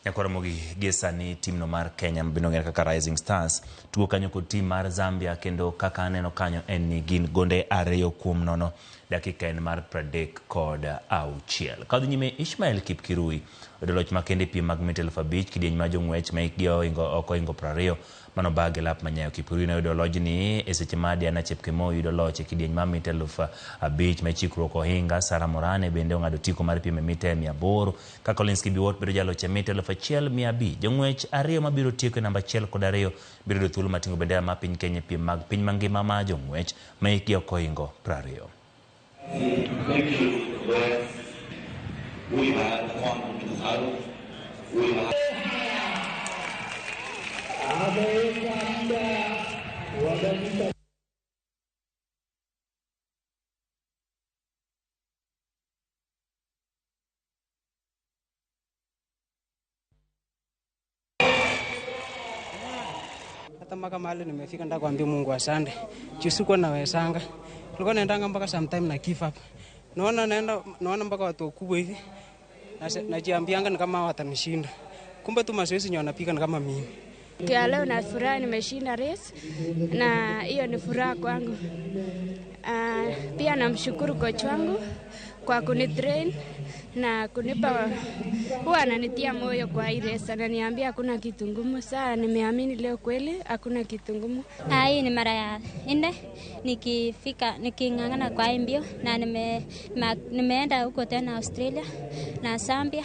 Nyakwaramogi gie sani timno mar Kenya mabende ong'ere kaka Rising Stars tugo kanyo kod tim mar Zambia kendo kaka aneno kanyo en ni gin gonde 2-0 dakika en mar 36. Kadhi nyime Ishmael Kipkirui oyudo loch makende e piem mag mita 5000 kidieny mar jong'wech ma hikgi ok ohingo 20 mano bag e lap manyayo. Kipkirui noyudo lojni e seche ma Diana Chepkemoi yudo loch e kidieny mar mita 5000 ma chikruok ohinga. Sara Morane bende ong'ado otiko mar piem e mita 800 ka Collins Kibiwot bedo jaloch e mita 1500. Jong'wech ariyo mabiro tieko e namba 1 kod 2 biro yudo thuolo mar ting'o bendera mar piny Kenya e piem mag piny mangima mar jong'wech ma hikgi ok ohingo 20. Hata mpaka mahali nimefika nataka kuambia Mungu asante. Juu sikuwa nawezanga. Nilikuwa naendanga mpaka sometime na give up. Naona naenda naona mpaka watu wakubwa hivi. Najiambianga ni kama watanishinda. Kumbe tu mazoezi ndio wanapiga ni kama mimi. Kwa leo na furaha nimeshinda race na hiyo ni furaha kwangu. Pia namshukuru coach wangu kwa kunitrain na kunipa, huwa ananitia moyo kwa hii race, ananiambia hakuna kitu ngumu. Sasa nimeamini leo kweli hakuna kitu ngumu. Hii ni mara ya 4 nikifika niking'ang'ana kwa hii mbio na nimeenda huko tena Australia na Zambia.